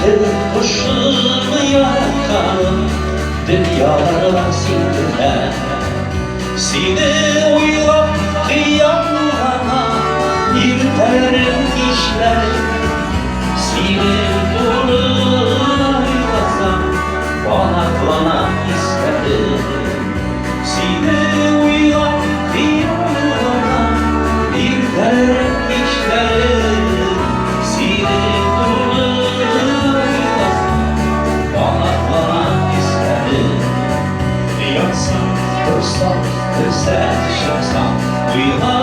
Бәхет кошын яраткан дөньяларда син генә. Сине уйлап хыяллана иртәләрем, кичләрем. Синең турыда уйласам, канатлана хисләрем. Сине уйлап хыяллана иртәләрем, кичләрем. Синең турыда уйласам, канатлана хисләрем. Ятсам, торсам, керсәм, чыксам, уйлап.